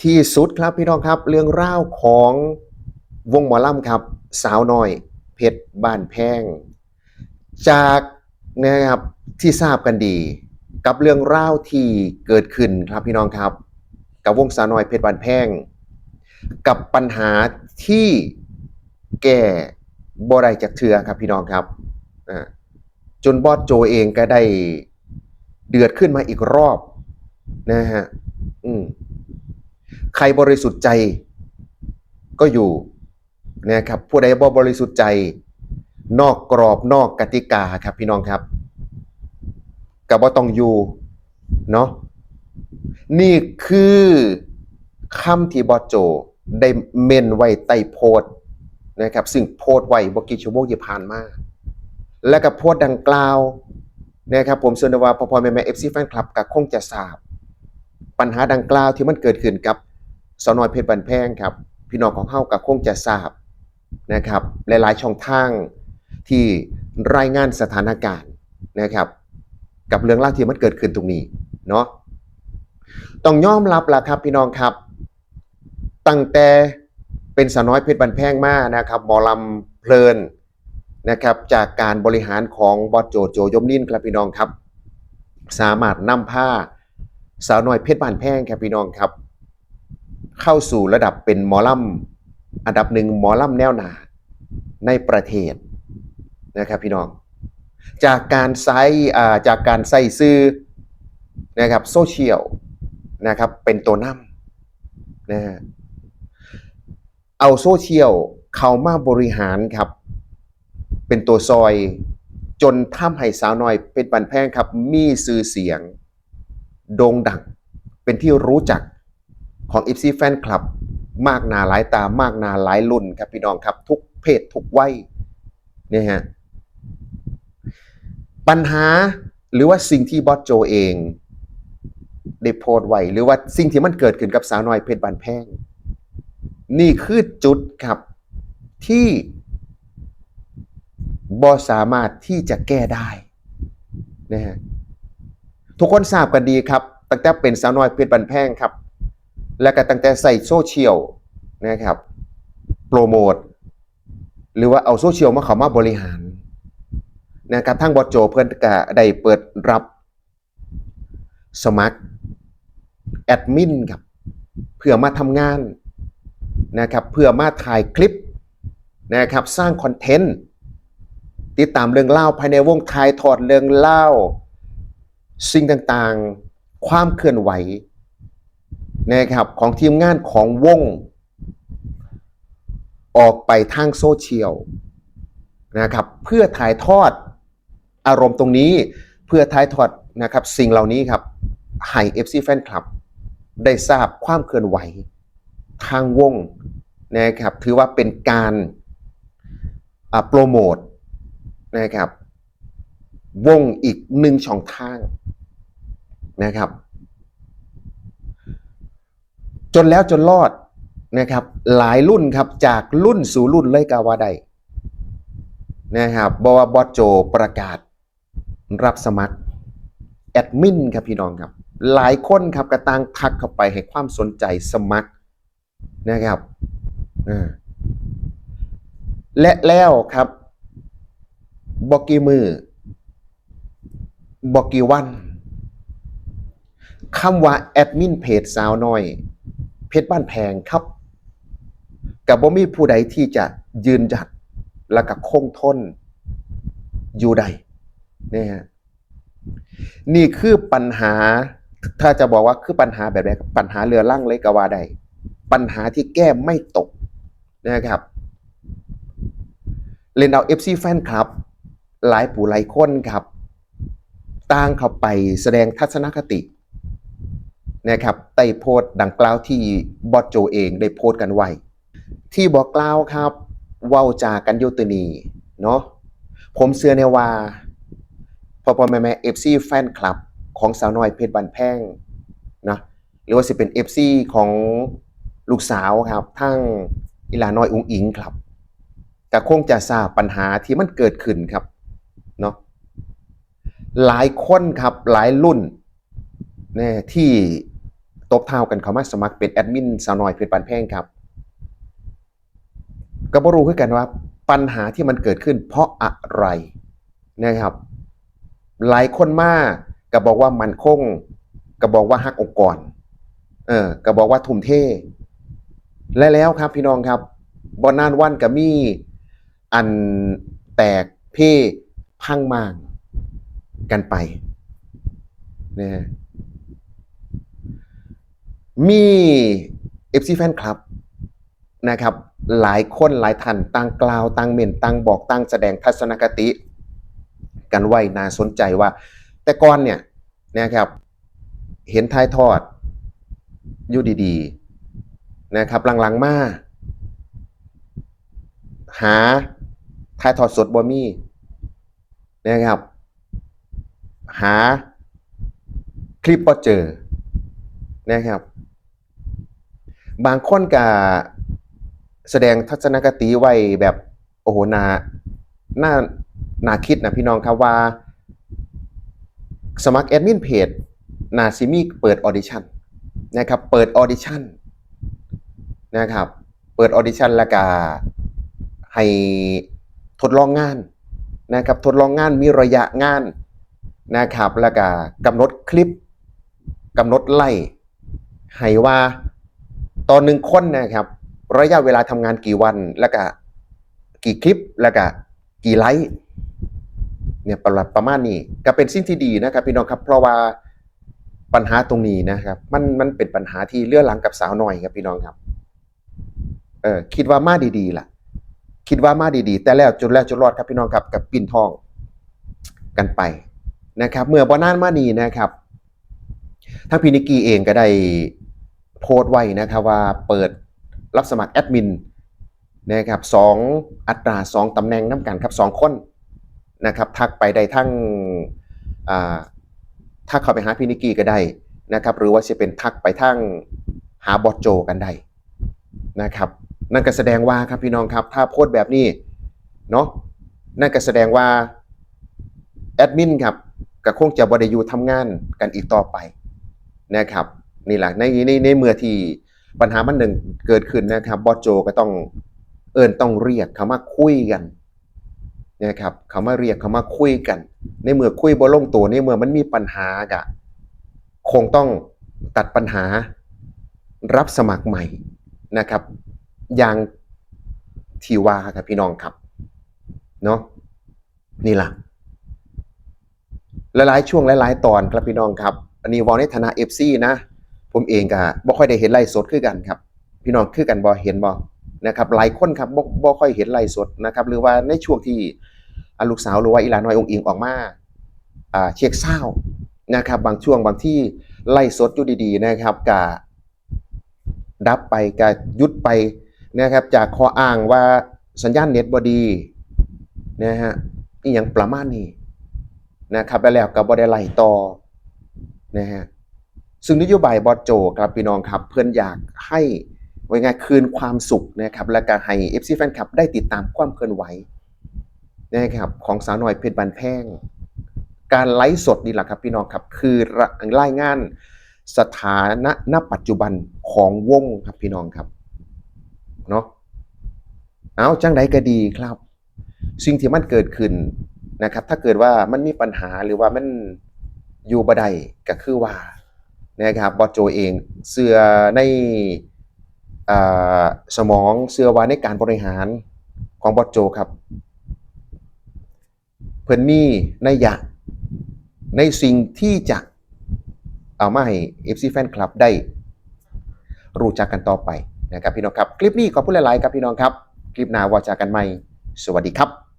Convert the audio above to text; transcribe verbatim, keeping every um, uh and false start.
ที่สุดครับพี่น้องครับ เรื่องราวของวงหมอลำครับ สาวน้อยเพชรบ้านแพง จากนะครับที่ทราบกันดี กับเรื่องราวที่เกิดขึ้นครับพี่น้องครับ กับวงสาวน้อยเพชรบ้านแพง กับปัญหาที่แก้บ่ได้จักเทื่อครับพี่น้องครับอ่าจนบอสโจเองก็ได้เดือดขึ้นมาอีกรอบนะฮะอืมใครบริสุทธิ์ใจก็อยู่นะครับ ผู้ใดบ่บริสุทธิ์ใจ นอกกรอบนอกกติกาครับพี่น้องครับ ก็บ่ต้องอยู่เนาะ นี่คือคำที่บอสโจได้เม้นไว้ใต้โพสต์นะครับ ซึ่งโพสต์ไว้บ่กี่ชั่วโมงที่ผ่านมา และกับโพสต์ดังกล่าวนะครับ ผมเชื่อว่าพ่อๆแม่ๆ เอฟซี แฟนคลับก็คงจะทราบ ปัญหาดังกล่าวที่มันเกิดขึ้นกับสาวน้อยเพชรบ้านแพงครับ พี่น้องของเฮาก็คงจะทราบนะครับ หลายๆช่องทางที่รายงานสถานการณ์นะครับ กับเรื่องราวที่มันเกิดขึ้นตรงนี้เนาะ ต้องยอมรับล่ะครับพี่น้องครับ ตั้งแต่เป็นสาวน้อยเพชรบ้านแพงมานะครับ หมอลำเพลินนะครับ จากการบริหารของบอสโจ โจ ยมนินทร์ครับพี่น้องครับ สามารถนำพาสาวน้อยเพชรบ้านแพงครับพี่น้องครับ เข้าสู่ระดับเป็นหมอลำอันดับหนึ่ง หมอลำแนวหน้าในประเทศนะครับพี่น้อง จากการใช้อ่าจากการใช้สื่อนะครับโซเชียลนะครับเป็นตัวนำนะฮะเอาโซเชียลเข้ามาบริหารครับ เป็นตัวซอยจนทำให้สาวน้อยเพชรบ้านแพงครับ มีชื่อเสียงโด่งดัง เป็นที่รู้จักของ เอฟซี แฟนคลับ มากหน้าหลายตามากหน้าหลายรุ่นครับพี่น้องครับ ทุกเพศทุกวัยเนี่ยฮะ ปัญหาหรือว่าสิ่งที่บอสโจเองได้โพสต์ไว้ หรือว่าสิ่งที่มันเกิดขึ้นกับสาวน้อยเพชรบ้านแพง นี่คือจุดครับที่บ่สามารถที่จะแก้ได้นะฮะ ทุกคนทราบกันดีครับ ตั้งแต่เป็นสาวน้อยเพชรบ้านแพงครับ และก็ตั้งแต่ใช้โซเชียลนะครับ โปรโมท หรือว่าเอาโซเชียลมาเข้ามาบริหารนะครับ ทางบอสโจเพิ่นก็ได้เปิดรับสมัครแอดมินครับ เพื่อมาทำงานนะครับ เพื่อมาถ่ายคลิปนะครับ สร้างคอนเทนต์ ติดตามเรื่องราวภายในวง ถ่ายทอดเรื่องราว สิ่งต่างๆ ความเคลื่อนไหวนะครับ ของทีมงานของวง ออกไปทางโซเชียลนะครับ เพื่อถ่ายทอดอารมณ์ตรงนี้ เพื่อถ่ายทอดนะครับ สิ่งเหล่านี้ครับ ให้ เอฟซี แฟนคลับ ได้ทราบความเคลื่อนไหวทางวงนะครับ ถือว่าเป็นการอ่าโปรโมทนะครับ วงอีกหนึ่งช่องทางนะครับ จนแล้วจนรอดนะครับ หลายรุ่นครับ จากรุ่นสู่รุ่นเลยก็ว่าได้นะครับ บอกว่าบอสโจประกาศรับสมัครแอดมินครับพี่น้องครับ หลายคนครับก็ต่างทักเข้าไปให้ความสนใจสมัครนะครับอ่าและแล้วครับบ่กี่มือบ่กี่วันคำว่าแอดมินเพจสาวน้อยเพชรบ้านแพงครับ กับบ่มีผู้ใดที่จะยืนหยัดและก็คงทนอยู่ได้นะฮะ นี่คือปัญหา ถ้าจะบอกว่าคือปัญหาแบบใด ปัญหาเรื้อรังเลยก็ว่าได้ ปัญหาที่แก้ไม่ตกนะครับ เล่นเอา เอฟซี แฟนคลับ หลายผู้หลายคนครับ ต่างเข้าไปแสดงทัศนคตินะครับ ใต้โพสต์ดังกล่าวที่บอสโจเองได้โพสต์กันไว้ ที่บอกกล่าวครับ เว้าจากันอยู่ตัวนี้เนาะ ผมเชื่อแน่ว่าพ่อพ่อแม่แม่ เอฟซี แฟนคลับ ของสาวน้อยเพชรบ้านแพงนะ หรือว่าสิเป็น เอฟซี ของลูกสาวครับ ทั้งอีหลาน้อยอุ๋งอิ๋งครับ ก็คงจะทราบปัญหาที่มันเกิดขึ้นครับเนาะ หลายคนครับ หลายรุ่นเนี่ยที่ ตบเท้ากันเข้ามาสมัครเป็นแอดมินสาวน้อยเพชรบ้านแพงครับ ก็บ่รู้คือกันว่าปัญหาที่มันเกิดขึ้นเพราะอะไรนะครับ หลายคนมาก็บอกว่ามั่นคง ก็บอกว่าฮักองค์กร เออ ก็บอกว่าทุ่มเท และแล้วครับพี่น้องครับ บ่นานวันก็มีอันแตกเพพังมางกันไปนะฮะ มี เอฟซี แฟนคลับนะครับ หลายคนหลายท่านต่างกล่าวต่างเม้นต่างบอกต่างแสดงทัศนคติ กันไว้น่าสนใจว่า แต่ก่อนเนี่ยนะครับ เห็นถ่ายทอดอยู่ดีๆนะครับ หลังๆมา หาถ่ายทอดสดบ่มีนะครับ หาคลิปบ่เจอนะครับ บางคนก็แสดงทัศนคติไว้แบบ โอ้โห น่าน่าน่าคิดนะพี่น้องครับว่า สมัครแอดมินเพจน่าสิมีเปิดออดิชั่นนะครับ เปิดออดิชั่นนะครับ เปิดออดิชั่นแล้วก็ให้ทดลองงานนะครับ ทดลองงานมีระยะงานนะครับ แล้วก็กำหนดคลิป กำหนดไล่ให้ว่าต่อหนึ่งคนนะครับ ระยะเวลาทำงานกี่วัน แล้วก็กี่คลิป แล้วก็กี่ไลค์เนี่ยประมาณประมาณนี้ก็เป็นสิ่งที่ดีนะครับพี่น้องครับ เพราะว่าปัญหาตรงนี้นะครับ มันมันเป็นปัญหาที่เรื้อรังกับสาวน้อยครับพี่น้องครับ เออ คิดว่ามาดีๆล่ะ คิดว่ามาดีๆ แต่แล้วจนแล้วจนรอดครับพี่น้องครับ กับปิ้นท้องกันไปนะครับ เมื่อบ่นานมานี้นะครับ ทางพี่นิกกี้เองก็ได้โพสต์ไว้นะครับว่าเปิดรับสมัครแอดมินนะครับ สองอัตรา สองตำแหน่งนำกันครับ สองคนนะครับ ทักไปได้ทั้ง อ่า ทักเข้าไปหาพี่นิกกี้ก็ได้นะครับ หรือว่าจะเป็นทักไปทางหาบอสโจกันได้นะครับ นั่นก็แสดงว่าครับพี่น้องครับ ถ้าโพสต์แบบนี้เนาะ นั่นก็แสดงว่าแอดมินครับ ก็คงจะบ่ได้อยู่ทำงานกันอีกต่อไปนะครับ นี่แหละ ใน ใน ในเมื่อที่ปัญหามันหนึ่งเกิดขึ้นนะครับ บอสโจก็ต้องเอิ้นต้องเรียกเข้ามาคุยกันนะครับ เข้ามาเรียกเข้ามาคุยกัน ในเมื่อคุยบ่ลงตัว ในเมื่อมันมีปัญหาก็คงต้องตัดปัญหา รับสมัครใหม่นะครับ อย่างที่ว่าครับพี่น้องครับ เนาะ นี่ล่ะ หลายๆช่วงหลายๆตอนครับพี่น้องครับ อันนี้เว้าในฐานะ เอฟซี นะ ผมเองก็บ่ค่อยได้เห็นไลฟ์สดคือกันครับ พี่น้องคือกันบ่ เห็นบ่นะครับ หลายคนครับ บ่ บ่ค่อยเห็นไลฟ์สดนะครับ หรือว่าในช่วงที่ อ่ะ ลูกสาวหรือว่าอีหลาน้อยอุ๋งอิ๋งออกมา อ่า เช็คซาวด์นะครับ บางช่วงบางที่ไลฟ์สดอยู่ดีๆนะครับ ก็ดับไป ก็หยุดไปนะครับ จากข้ออ้างว่าสัญญาณเน็ตบ่ดีนะฮะ อีหยังประมาณนี้นะครับ แล้วก็บ่ได้ไลฟ์ต่อนะฮะ ซึ่งนโยบายบอสโจครับพี่น้องครับ เพิ่นอยากให้ ว่าง่ายๆ คืนความสุขนะครับ และก็ให้ เอฟซี แฟนคลับได้ติดตามความเคลื่อนไหวนะครับ ของสาวน้อยเพชรบ้านแพง การไลฟ์สดนี่แหละครับพี่น้องครับ คือรายงานสถานะณปัจจุบันของวงครับพี่น้องครับ เนาะ เอาจังใดก็ดีครับ สิ่งที่มันเกิดขึ้นนะครับ ถ้าเกิดว่ามันมีปัญหาหรือว่ามันอยู่บ่ได้ก็คือว่านะครับ บอสโจเองเชื่อใน อ่า สมอง เชื่อว่าในการบริหารของบอสโจครับ เพิ่นมีนัยยะในสิ่งที่จะเอามาให้ เอฟซี แฟนคลับได้รู้จักกันต่อไปนะครับพี่น้องครับ คลิปนี้ขอบคุณหลายๆครับพี่น้องครับ คลิปหน้าว่าจากันใหม่ สวัสดีครับ